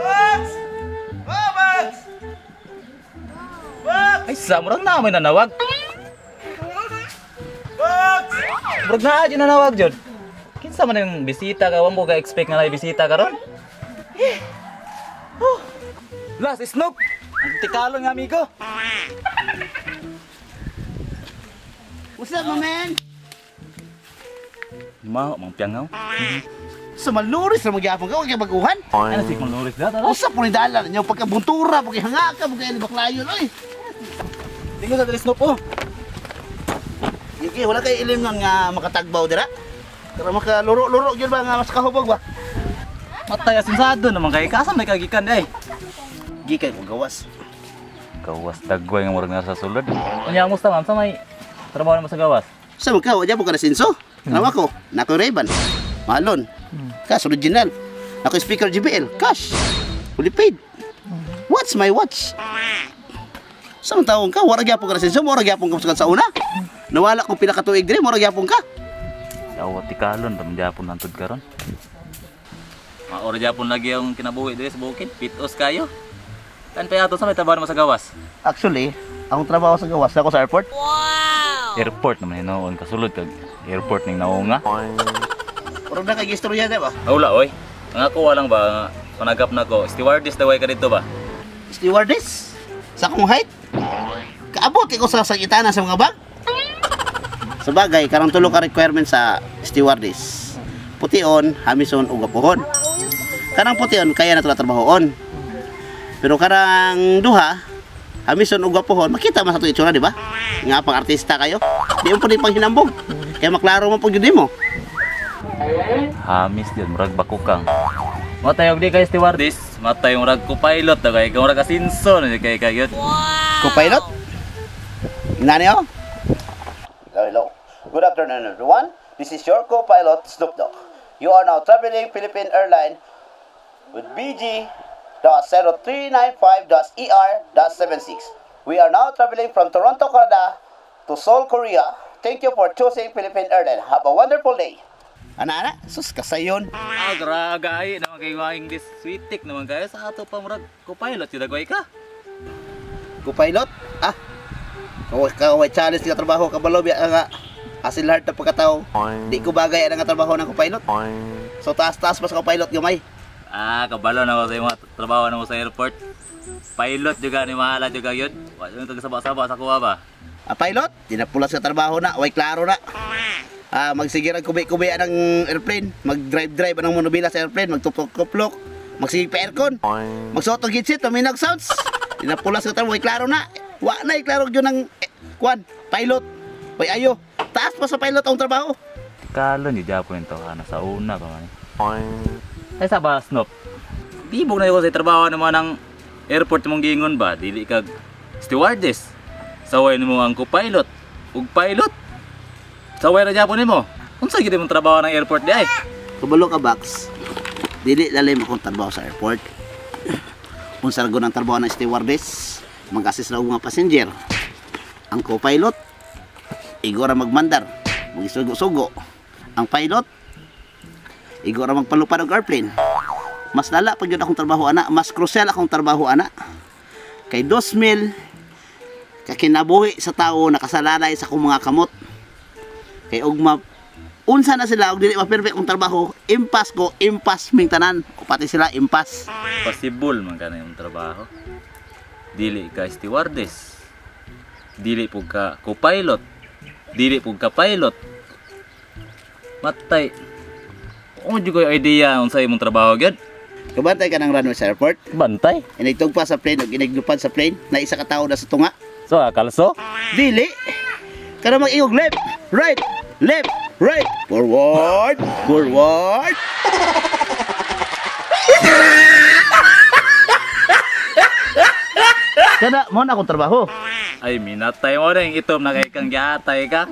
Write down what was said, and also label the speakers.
Speaker 1: Bugs! Oh, Bugs! Bugs!
Speaker 2: Ay, sa murag na may nanawag.
Speaker 1: Bugs!
Speaker 2: Murag na adyo nanawag jud. Kinsa man yung bisita ka, wa mo ka expect nga naay bisita karon? Eh. Oh. Las Snoop. Ang tikalon nga amigo.
Speaker 3: What's up, my man?
Speaker 2: Maho mang piangaw.
Speaker 3: Sa maluris na magyapon ka, huwag kang baguhan.
Speaker 2: Ano si Maluris da tara?
Speaker 3: Usa po ni dala ninyo, pagkabuntura, pagkahanga ka, pagkahanga oy.
Speaker 2: Tingko sa diri Snoop oh.
Speaker 3: Yuki, wala kay ilim nga makatagbaw dira. Pero makaluro-luro gyud ba nga mas kahubog ba?
Speaker 2: Matay asinsado naman kay kasa may kagikan ay.
Speaker 3: Gikan ko gawas.
Speaker 2: Gawas dagway nga murag nasa sulod. Unya musta man sa may trabaho nimo sa gawas?
Speaker 3: Sa man ka, wa gyapon ka na sinso. Nawa ko, nako Ray-Ban. Mahalon. Cash original. Nako speaker JBL, cash. Fully paid. What's my watch? Sa man taong ka, wala gyapon ka na sinso, mura gyapon ka sa una. Nawala ko pila ka tuig diri, mura gyapon ka.
Speaker 2: Yawa tikalon ra man gyapon hantod karon. Maora gyapon lagi ang kinabuhi diri sa bukid, pitos kayo. Kan pa yato sa may trabaho mo sa gawas?
Speaker 3: Actually, akong trabaho sa gawas ako sa airport.
Speaker 2: Wow. Airport naman hinuon kasulod kag airport ning naunga.
Speaker 3: Murag na kay istorya di ba?
Speaker 2: Wala oy. Ang ako walang ba panagap nako, stewardess daway ka dito ba?
Speaker 3: Stewardess? Sa akong height? Kaabot ko sa sagitana sa mga bag. Sa bagay, karang tulo ka requirement sa stewardess. Pution, hamison ug gapuhon. Karang pution kaya na tula trabahoon. Pero karang duha, hamison ug gapuhon, makita man sa ato itsura, di ba? Nga pang artista kayo. Di mo pud pang hinambog. Kaya maklaro man pud gyud nimo.
Speaker 2: Hamis din murag bakukang. Matay og di kay stewardess, matay murag ko-pilot da kay murag asinso na kay kay gyud.
Speaker 3: Co-pilot? Nani oh? Hello, hello. Good afternoon, everyone. This is your co-pilot, Snoop Dogg. You are now traveling Philippine Airline with BG.0395.ER.76. We are now traveling from Toronto, Canada to Seoul, Korea. Thank you for choosing Philippine Airline. Have a wonderful day. Ana, ana, sus kasayon.
Speaker 2: Ah, gragay naman kay mga English sweetik naman kayo sa ato pa murag co-pilot jud dagway ka.
Speaker 3: Co-pilot? Ah. Kaway challenge nga trabaho kabalo biya nga asil hard na pagkatao. Di ko bagay ang nga trabaho ng co-pilot. So taas-taas pa sa co-pilot gamay.
Speaker 2: Ah, kabalo na ko sa imong trabaho na mo sa airport. Pilot juga ni mahala juga gyud. Wa yung tagsaba-saba sa kuha ba?
Speaker 3: Ah, pilot, dinapulas sa trabaho na, way klaro na. Ah, magsigir ang kubi-kubi ang airplane, mag-drive-drive ang monobila sa airplane, magtuplok-tuplok, magsigig pa aircon, magsuot og headset, paminag sounds. Dinapulas sa trabaho, way klaro na. Wa na klaro gyud ng kwan, pilot. Way ayo, taas pa sa pilot ang trabaho.
Speaker 2: Kalon di japon yung tawhana sa una pa man. Ay sa ba Snoop? Tibok na ko sa trabaho naman ng airport mong giingon ba? Dili kag stewardess. Saway nimo ang co-pilot ug pilot. Saway ra japon nimo. Unsa gid imong trabaho ng airport di ay?
Speaker 3: Kabalo ka box. Dili lalim akong trabaho sa airport. Unsa ra gud ang trabaho ng stewardess, mag-assist ra og mga passenger. Ang co-pilot igo ra magmandar, magisugo-sugo. Ang pilot igo ra magpalupad og airplane. Mas lala pag yun akong trabaho ana, mas crucial akong trabaho ana. Kay 2,000 kakinabuhi sa tao nakasalalay sa akong mga kamot. Kay ugma unsa na sila og dili ma-perfect akong trabaho, impas ko, impas ming tanan, o pati sila impas.
Speaker 2: Possible man kana imong trabaho. Dili ka stewardess. Dili pug ka co-pilot. Dili pug ka pilot. Matay. O jud koy idea unsa imong trabaho gyud?
Speaker 3: Kabantay ka ng runway sa airport.
Speaker 2: Bantay.
Speaker 3: Inigtugpa sa plane og iniglupad sa plane na isa ka tawo na sa tunga.
Speaker 2: So, kalso?
Speaker 3: Dili. Kana mag-ingog left, right, left, right, forward, forward. Kada mo na akong trabaho.
Speaker 2: Ay, minatay mo rin. Itom na kay kang giatay ka.